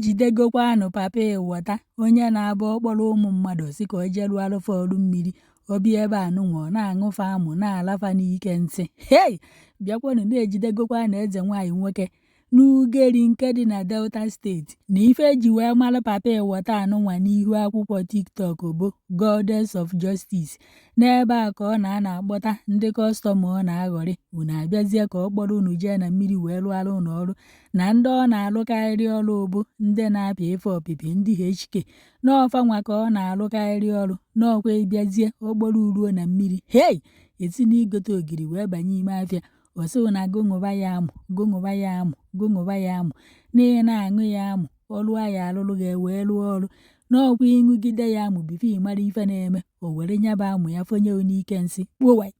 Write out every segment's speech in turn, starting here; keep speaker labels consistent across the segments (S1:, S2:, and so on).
S1: Ejidegokwanụ Papa Ịwọta, onye na-abụ ọ kpọrọ ụmụ mmadụ sị ka o jee lụọlụ fa ọrụ mmiri. Ọ bịa ebe a nụnwa, ọ na-aṅụ fa amụ, na-ala fa n'ike nsị. Hei, bịakwanụ na-ejidegokwanụ eze nwaanyị nwoke n'Ugeri nke dị na Delta Steeti. Na ife eji wee mara Papa Ịwọta anụnwa n'ihu akwụkwọ TikTok bụ Goddess of Justice. N'ebe a ka ọ na-ana akpọta ndị customer ọ na-aghọrị. Unu abịazie ka ọ kpọrọ unu jee na mmiri wee lụọrọ unu ọrụ. Na ndị ọ na-alụkarịrị ọrụ bụ ndị na-apị ife ọpịpị, ndị HK n'ọfa nwa ka ọ na-alụkarịrị ọrụ. N'ọkwa ịbịazie okporo uruo na mmiri, hei, esi n'igote ogiri wee banye ime afịa, ọ sị na gụṅụba ya amụ, gụṅụba ya amụ, gụṅụba ya amụ, na ị na-aṅụ ya amụ, ọrụ ya alụrụ ga wee rụọ ọrụ. N'ọkwa ịṅụgide ya amụ, before ị mara ife na-eme, o were nyaba amụ ya fonye n'ike nsị kpowai.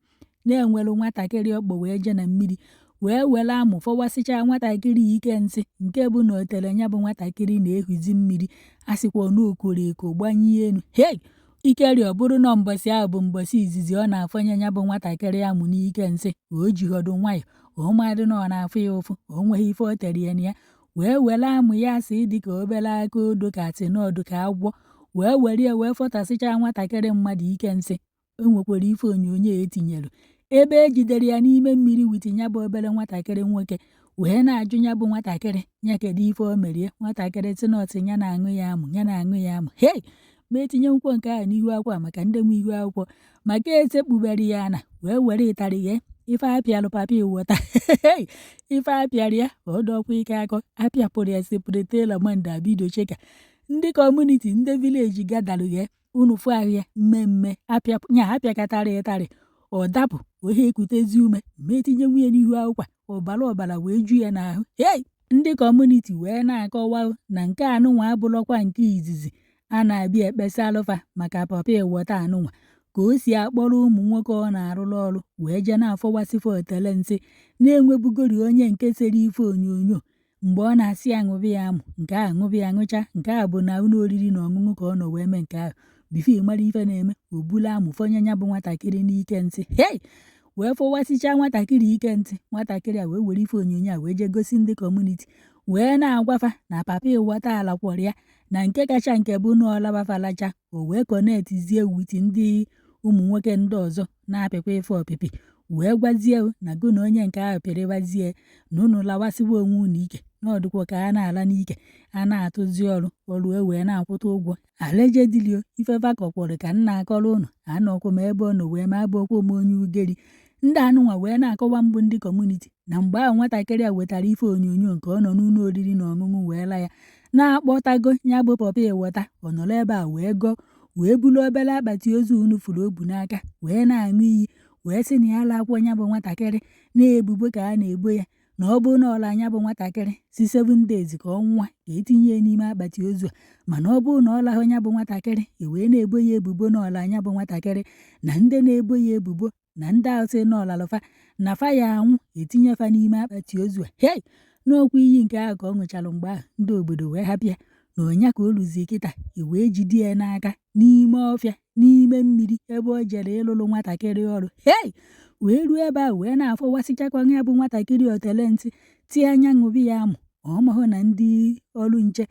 S1: Na-enwelu nwatakịrị ọkpọ wee jee na mmiri wee were amụ fọwasịcha nwatakịrị ike nsị, nke bụ na otere ya bụ nwatakịrị na-ehuzi mmiri, a sịkwa na okoro eko gbanye elu. Hei, ikeri ọ bụrụ na mbọsị ahụ bụ mbọsị izizi ọ na-afọnye ya bụ nwatakịrị amụ n'ike nsị, o jighọdụ nwayọ, ọ madụ na ọ na-afụ ya ụfụ, o nweghị ife o tere ya na ya, wee were amụ ya sị dịka obere aka odo ka tinọdụ ka agwọ, wee were ya wee fọtasịcha nwatakịrị mmadụ ike nsị. O nwekwara ife onyonyo etinyere ebe ejidere ya n'ime mmiri with ya bụ obere nwatakịrị nwoke, wee na-ajụ ya bụ nwatakịrị ya kedu ife o merie. Nwatakịrị sị na ọsị ya na-aṅụ ya amụ, ya na-aṅụ ya amụ. Hei, ma etinye nkwọ nke ahụ n'ihu akwụkwọ a maka ndị nwe ihu akwụkwọ, maka esekpubere ya na wee were ịtarị ghee ife apịalụ Papa Ịwọta. Ife apịara ya, ọ dọkwa ike akọ apịapụrụ ya separatela manda bido cheka ndị community, ndị village gadalụ ghee unu fụ ahụ ya mmemme apịa nya apịakọtara ịtarị, ọ dapụ, ohe ekutezi ume. Ma etinye nwunye n'ihu akwụkwọ, ọbara ọbara wee ju ya n'ahụ. Hei, ndị community wee na-akọwa na nke anụnwa abụrọkwa nke izizi a na-abịa ekpesa alụfa maka Papa Ịwọta anụnwa, ka o si akpọrọ ụmụ nwoke ọ na-arụrụ ọrụ wee jee na-afọwasịfa otele nsị. Na-enwebugori onye nke sere ife onyonyo mgbe ọ na-asị ya ṅụba ya amụ, nke a ṅụba ya ṅụcha. Nke a bụ na ụlọ oriri na ọṅụṅụ ka ọ nọ wee mee nke ahụ. Before ị mara ife na-eme, o bulu amụ fọnye ya bụ nwatakịrị n'ike nsị. Hei, wee fọwasịcha nwatakịrị ike ntị. Nwatakịrị a wee were ife onyonyo a wee jee gosi ndị community, wee na-agwafa na Papa Ịwọta alakwọrọ ya, na nke kacha nke bụ na ọlabafalacha, o wee connectzie with ndị ụmụ nwoke ndị ọzọ na-apịkwa ife ọpịpị, wee gwazie na gụ na onye nke ahụ pịrịbazie na unu lawasịwa onwe unu ike, na ọ dịkwa ka a na-ala n'ike, a na-atụzi ọrụ ọrụ e wee na-akwụta ụgwọ. Allegedly, ife fakọkwọrọ ka m na-akọrọ unu, anọkwa m ebe ọ nọ wee ma abụọkwa m onye Ugeri. Ndị anụnwa wee na-akọwa mbụ ndị community na mgbe ahụ nwatakịrị a wetara ife onyonyo nke ọ nọ n'ụlọ oriri na ọṅụṅụ wee la ya na-akpọtago ya bụ Papa Ịwọta, ọ nọrọ ebe a wee gọọ, wee bulu obere akpati ozu unu furu o bu n'aka, wee na-aṅụ iyi, wee sị na ya lakwuo ya bụ nwatakịrị na-ebubo ka a na-ebo ya, na ọ bụrụ na ọla anya bụ nwatakịrị si 7 days ka ọ nwa ka etinye ya n'ime akpati ozu a, mana ọ bụrụ na ọ lahụ ya bụ nwatakịrị, e wee na-ebo ya ebubo na ọla anya bụ nwatakịrị, na ndị na-ebo ya ebubo na ndị ahụ sị na ọlalụfa na fa ya anwụ, etinye fa n'ime akpati ozu a. Hei, n'okwu iyi nke ahụ ka ọ ṅụchalụ mgbe ahụ, ndị obodo wee hapụ ya na ọnya ka o luzie kịta, e wee jide ya n'aka n'ime ọfịa, n'ime mmiri ebe o jere ịlụlụ nwatakịrị ọrụ. Hei, wee ruo ebe ahụ wee na-afọwasịchakwa ya bụ nwatakịrị otele ntị, tie anya ṅụbi ya amụ. Ọ mahụ na ndị ọrụ nche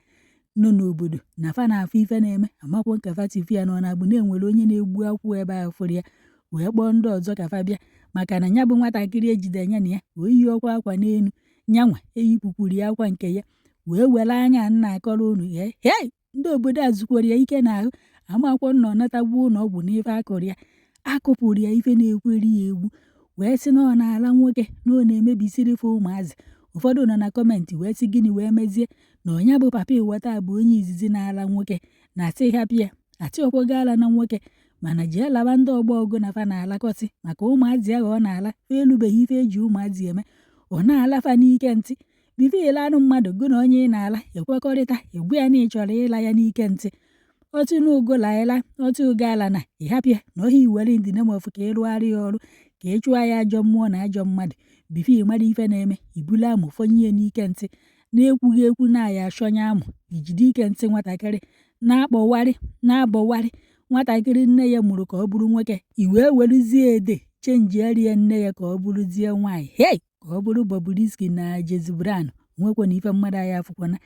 S1: nọ n'obodo na fa na-afụ ife na-eme, amakwo nka fa tifu ya na ọ na-abụ na-enwere onye na-egbu akwụ ebe ahụ fụrụ ya, wee kpọọ ndị ọzọ ka fa bịa, maka na ya bụ nwatakịrị ejide ya na ya o yi ọkwa akwa n'elu nyanwa eyipụkwuru ya akwa nke ya, wee were anya nna akọrọ unu. Hei, ndị obodo a zukwara ya ike n'ahụ, amakwọ nna ọ natagbuo ụlọ ọgwụ n'ife akụrụ ya, akụpụrụ ya ife na-ekweri ya egwu, wee sị na ọ na-ala nwoke, na ọ na-emebisiri fa ụmụazị. Ụfọdụ nọ na comment wee sị gịnị wee mezie na ọnya bụ Papa Ịwọta bụ onye izizi na-ala nwoke, na asị hapụ ya atịọkwago ala na nwoke, mana jee laba ndị ọgbọ ọgụ na fa na-alakọsị maka ụmụazị ahụ ọ na-ala fa elubeghị ife eji ụmụazị eme, ọ na-ala fa n'ike ntị. Before ịla anụ mmadụ, gụ na onye ị na-ala ekwekọrịta, egwu ya na ị chọrọ ịla ya n'ike ntị, otu n'ugo laịla otu ugo ala na ịhapụ ya na ọhịa iwere in the name of ka ị rụgharị ya ọrụ, ka ị chụọ ya ajọ mmụọ na ajọ mmadụ. Before ị mara ife na-eme, ibulu amụ fọnye ya n'ike ntị na-ekwughị ekwu na ya achọnye amụ, ijide ike ntị nwatakịrị na-akpọwarị na-abọwarị nwatakịrị nne ya mụrụ ka ọ bụrụ nwoke, i wee weruzie ede chenjierie nne ya ka ọ bụrụzie nwaanyị. Hei, ka ọ bụrụ Bobrisky na Jesse Brown, nwekwana ife mmadụ anyị afụkwana.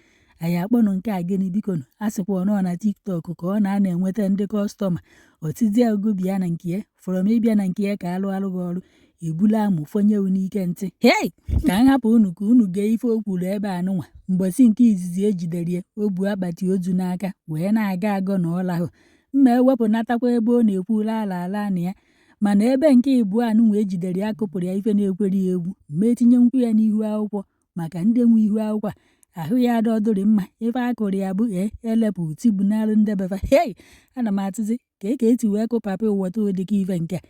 S1: Anyị akpọnụ nke a gịnị bikonu? A sịkwa nọ na TikTok ka ọ na-ana enweta ndị customer. Otizie ogo bịa na nke ya, from ịbịa na nke ya ka alụ alụ gị ọrụ, ebula amụ fonye n'ike ntị. Hei, ka m hapụ unu ka unu gee ife o kwuru ebe a nụnwa. Mbọsị nke izizi ejidere ya, o bu akpati ozu n'aka wee na-aga agọ na ọ lahụ mma ewepụnatakwa ebe ọ na-ekwu ala ala na ya. Mana ebe nke ịbụọ anụnwa ejidere ya kụpụrụ ya ife na-ekwere ya egwu, ma etinye nkwụ ya n'ihu akwụkwọ maka ndị nwe ihu akwụkwọ a ahụ ya adọdụrị mma. Ife akụrụ ya bụ e elepụ tibunalụ ndebefa. Hei, ana m atụzi ka e ka eti wee kụ papa ụwọta ụdịka ife nke a.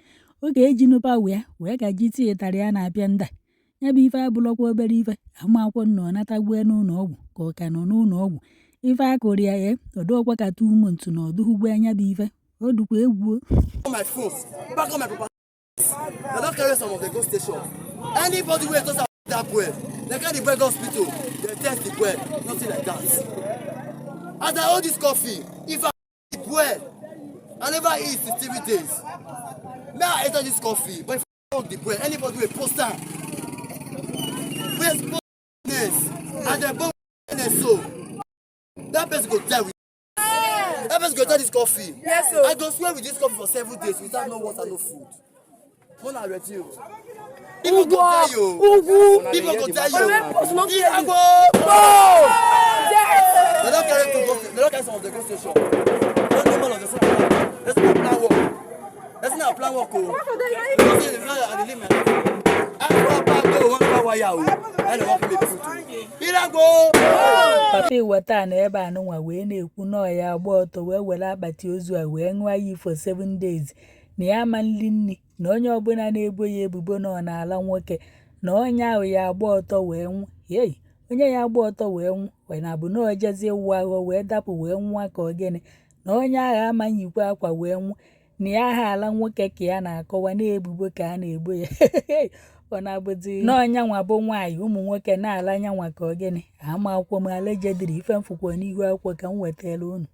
S1: Oge ejinu pawa ya wee ka ji tie ịtarị a na-apịa nda ya bụ ife abụlọkwa obere ife. Amakwụkwọ nna ọ natagwue n'ụlọ ọgwụ ka ọ ka nọ n'ụlọ ọgwụ. Ife akụrụ ya e ọdụọkwa ka 2 months na ọdụhụgwu anya bụ ife ọ dụkwa egwu.
S2: My phone, pack all my property. They don carry some of the go station. Anybody wey talk that boy, they carry the boy go hospital. They test the boy, nothing like that. As I hold this coffee, if I the boy, I never eat since 3 days. May I enter this coffee, but if I fuck the boy, anybody wey post am, wey post and dem born so, that person go die with that person go enter this coffee.
S3: Yes, sir.
S2: I go swear with this coffee for 7 days without no water, no food. Una ready o. People go tell you.
S3: Ugwu.
S2: People go tell you.
S3: Wey post no tell you.
S2: Iragbo.
S3: Yes.
S2: They don carry to go. They don carry some of the go station. They don no man of the say they say na plan work. They say na plan work o. They say the plan I dey live my life. I go go one wire o. I dey work make put o. Iragbo.
S1: Papa Iweta na ebe anụnwa wee na-ekwu nọọ ya agba ọtọ wee were akpati ozu a wee ṅụọ iyi for 7 days na ya ama nli nri, na onye ọbụla na-ebo ya ebubo na ọ na-ala nwoke, na onye ahụ ya agba ọtọ wee nwụ. Hei, onye ya agba ọtọ wee nwụ wee na bụ na o jezie wụ ahụ wee dapụ wee nwụọ ka ọ gịnị, na onye ahụ ama nyikwa akwa wee nwụ, na ya aha ala nwoke ka ya na-akọwa na-ebubo ka a na-ebo ya. Ọ na-abụzi na ọnyanwa bụ nwaanyị ụmụ nwoke na-ala nyanwa ka ọ gịnị? Ama akwụkwọ m allegedly ife mfụkwa n'ihu akwụkwọ ka m wetara unu.